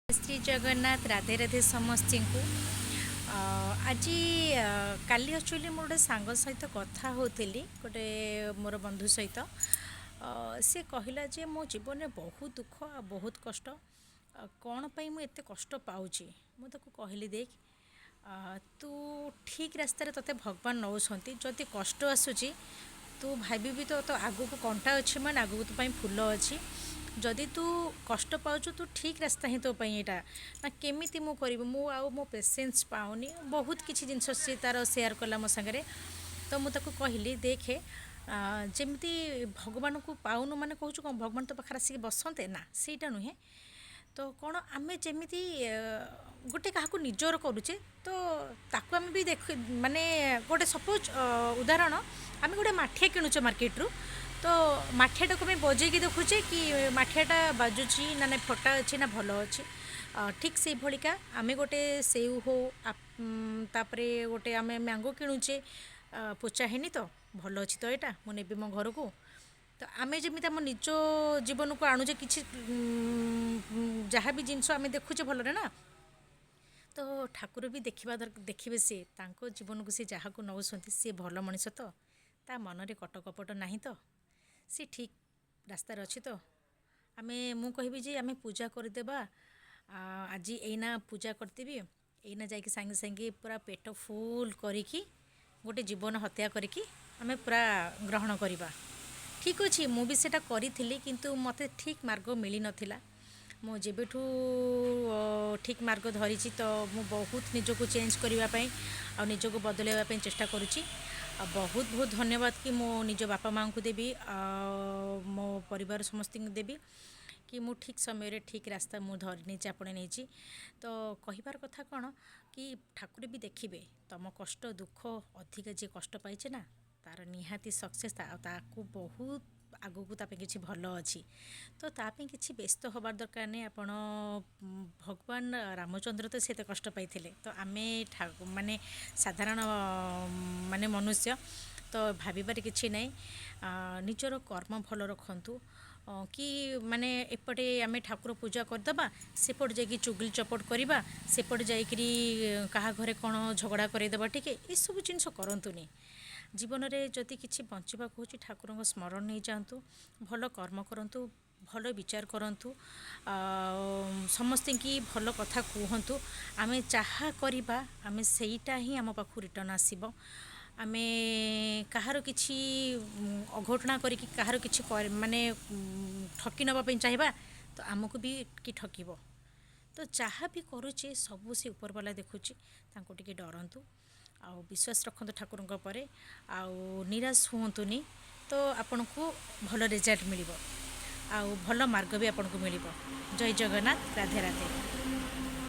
ଶ୍ରୀ ଜଗନ୍ନାଥ, ରାଧେ ରାଧେ ସମସ୍ତଙ୍କୁ। ଆଜି କାଲି ଆକ୍ଚୁଆଲି ମୁଁ ଗୋଟେ ସାଙ୍ଗ ସହିତ କଥା ହେଉଥିଲି, ଗୋଟେ ମୋର ବନ୍ଧୁ ସହିତ। ସେ କହିଲା ଯେ ମୋ ଜୀବନରେ ବହୁତ ଦୁଃଖ ଆଉ ବହୁତ କଷ୍ଟ, କ'ଣ ପାଇଁ ମୁଁ ଏତେ କଷ୍ଟ ପାଉଛି? ମୁଁ ତାକୁ କହିଲି, ଦେଖ, ତୁ ଠିକ୍ ରାସ୍ତାରେ ତୋତେ ଭଗବାନ ନେଉଛନ୍ତି। ଯଦି କଷ୍ଟ ଆସୁଛି, ତୁ ଭାବିବି ତ ତୋ ଆଗକୁ କଣ୍ଟା ଅଛି ମାନେ ଆଗକୁ ତୋ ପାଇଁ ଫୁଲ ଅଛି। ଯଦି ତୁ କଷ୍ଟ ପାଉଛୁ, ତୁ ଠିକ୍ ରାସ୍ତା ହିଁ ତୋ ପାଇଁ ଏଇଟା। ନା, କେମିତି ମୁଁ କରିବି? ମୁଁ ଆଉ ମୋ ପେସେନ୍ସ ପାଉନି। ବହୁତ କିଛି ଜିନିଷ ସିଏ ତା'ର ସେୟାର କଲା ମୋ ସାଙ୍ଗରେ। ତ ମୁଁ ତାକୁ କହିଲି, ଦେଖେ, ଯେମିତି ଭଗବାନଙ୍କୁ ପାଉନୁ ମାନେ କହୁଛୁ କ'ଣ ଭଗବାନ ତୋ ପାଖରେ ଆସିକି ବସନ୍ତେ? ନା, ସେଇଟା ନୁହେଁ। ତ କ'ଣ ଆମେ ଯେମିତି ଗୋଟେ କାହାକୁ ନିଜର କରୁଛେ, ତ ତାକୁ ଆମେ ବି ଦେଖ, ମାନେ ଗୋଟେ ସପୋଜ୍ ଉଦାହରଣ, ଆମେ ଗୋଟେ ମାଠିଆ କିଣୁଛେ ମାର୍କେଟରୁ। ତ ମାଠିଆଟାକୁ ଆମେ ବଜେଇକି ଦେଖୁଛେ କି ମାଠିଆଟା ବାଜୁଛି ନା ନାଇଁ, ଫଟା ଅଛି ନା ଭଲ ଅଛି। ଠିକ୍ ସେଇଭଳିକା ଆମେ ଗୋଟେ ସେଉ ହଉ, ତାପରେ ଗୋଟେ ଆମେ ମ୍ୟାଙ୍ଗୋ କିଣୁଛେ, ପୋଚା ହେଇନି ତ, ଭଲ ଅଛି ତ, ଏଇଟା ମୁଁ ନେବି ମୋ ଘରକୁ। ତ ଆମେ ଯେମିତି ଆମ ନିଜ ଜୀବନକୁ ଆଣୁଛେ, କିଛି ଯାହା ବି ଜିନିଷ ଆମେ ଦେଖୁଛେ ଭଲରେ ନା, ତ ଠାକୁର ବି ଦେଖିବା ଦରକାର। ଦେଖିବେ ସିଏ ତାଙ୍କ ଜୀବନକୁ, ସେ ଯାହାକୁ ନେଉଛନ୍ତି ସିଏ ଭଲ ମଣିଷ ତ, ତା ମନରେ କପଟ ନାହିଁ ତ, ସେ ଠିକ୍ ରାସ୍ତାରେ ଅଛି ତ। ଆମେ ମୁଁ କହିବି ଯେ ଆମେ ପୂଜା କରିଦେବା, ଆଜି ଏଇନା ପୂଜା କରିଦେବି, ଏଇନା ଯାଇକି ସାଙ୍ଗେ ସାଙ୍ଗେ ପୁରା ପେଟ ଫୁଲ୍ କରିକି ଗୋଟେ ଜୀବନ ହତ୍ୟା କରିକି ଆମେ ପୁରା ଗ୍ରହଣ କରିବା। ଠିକ୍ ଅଛି, ମୁଁ ବି ସେଇଟା କରିଥିଲି, କିନ୍ତୁ ମୋତେ ଠିକ୍ ମାର୍ଗ ମିଳିନଥିଲା। ମୁଁ ଯେବେଠୁ ଠିକ୍ ମାର୍ଗ ଧରିଛି, ତ ମୁଁ ବହୁତ ନିଜକୁ ଚେଞ୍ଜ କରିବା ପାଇଁ ଆଉ ନିଜକୁ ବଦଳାଇବା ପାଇଁ ଚେଷ୍ଟା କରୁଛି। ଆଉ ବହୁତ ବହୁତ ଧନ୍ୟବାଦ କି ମୁଁ ନିଜ ବାପା ମାଆଙ୍କୁ ଦେବି ଆଉ ମୋ ପରିବାର ସମସ୍ତଙ୍କୁ ଦେବି କି ମୁଁ ଠିକ୍ ସମୟରେ ଠିକ୍ ରାସ୍ତା ମୁଁ ଧରି ନେଇଛି, ଆପଣେଇ ନେଇଛି। ତ କହିବାର କଥା କ'ଣ କି ଠାକୁର ବି ଦେଖିବେ ତମ କଷ୍ଟ ଦୁଃଖ। ଅଧିକା ଯିଏ କଷ୍ଟ ପାଇছে ନା, ତାର ନିହାତି ସକ୍ସେସ୍, ଆଉ ତାକୁ ବହୁତ ଆଗକୁ ତା ପାଇଁ କିଛି ଭଲ ଅଛି। ତ ତା ପାଇଁ କିଛି ବ୍ୟସ୍ତ ହେବାର ଦରକାର ନାହିଁ। ଆପଣ ଭଗବାନ ରାମଚନ୍ଦ୍ର ତ ସେତେ କଷ୍ଟ ପାଇଥିଲେ, ତ ଆମେ ମାନେ ସାଧାରଣ ମାନେ ମନୁଷ୍ୟ, ତ ଭାବିବାର କିଛି ନାହିଁ। ନିଜର କର୍ମ ଭଲ ରଖନ୍ତୁ କି ମାନେ ଏପଟେ ଆମେ ଠାକୁର ପୂଜା କରିଦେବା, ସେପଟେ ଯାଇକି ଚୁଗଲି ଚପଟ କରିବା, ସେପଟେ ଯାଇକରି କାହା ଘରେ କ'ଣ ଝଗଡ଼ା କରେଇଦେବା ଟିକେ, ଏସବୁ ଜିନିଷ କରନ୍ତୁନି। ଜୀବନରେ ଯଦି କିଛି ବଞ୍ଚିବାକୁ ହେଉଛି, ଠାକୁରଙ୍କ ସ୍ମରଣ ନେଇଯାଆନ୍ତୁ, ଭଲ କର୍ମ କରନ୍ତୁ, ଭଲ ବିଚାର କରନ୍ତୁ, ଆଉ ସମସ୍ତଙ୍କୁ ଭଲ କଥା କୁହନ୍ତୁ। ଆମେ ଯାହା କରିବା, ଆମେ ସେଇଟା ହିଁ ଆମ ପାଖକୁ ରିଟର୍ଣ୍ଣ ଆସିବ। ଆମେ କାହାର କିଛି ଅଘଟଣା କରିକି କାହାର କିଛି ମାନେ ଠକି ନେବା ପାଇଁ ଚାହିଁବା, ତ ଆମକୁ ବି କି ଠକିବ। ତ ଯାହା ବି କରୁଛେ, ସବୁ ସେ ଉପରବାଲା ଦେଖୁଛି। ତାଙ୍କୁ ଟିକେ ଡରନ୍ତୁ ଆଉ ବିଶ୍ୱାସ ରଖନ୍ତୁ ଠାକୁରଙ୍କ ଉପରେ ଆଉ ନିରାଶ ହୁଅନ୍ତୁନି। ତ ଆପଣଙ୍କୁ ଭଲ ରେଜଲ୍ଟ ମିଳିବ ଆଉ ଭଲ ମାର୍ଗ ବି ଆପଣଙ୍କୁ ମିଳିବ। ଜୟ ଜଗନ୍ନାଥ, ରାଧେ ରାଧେ।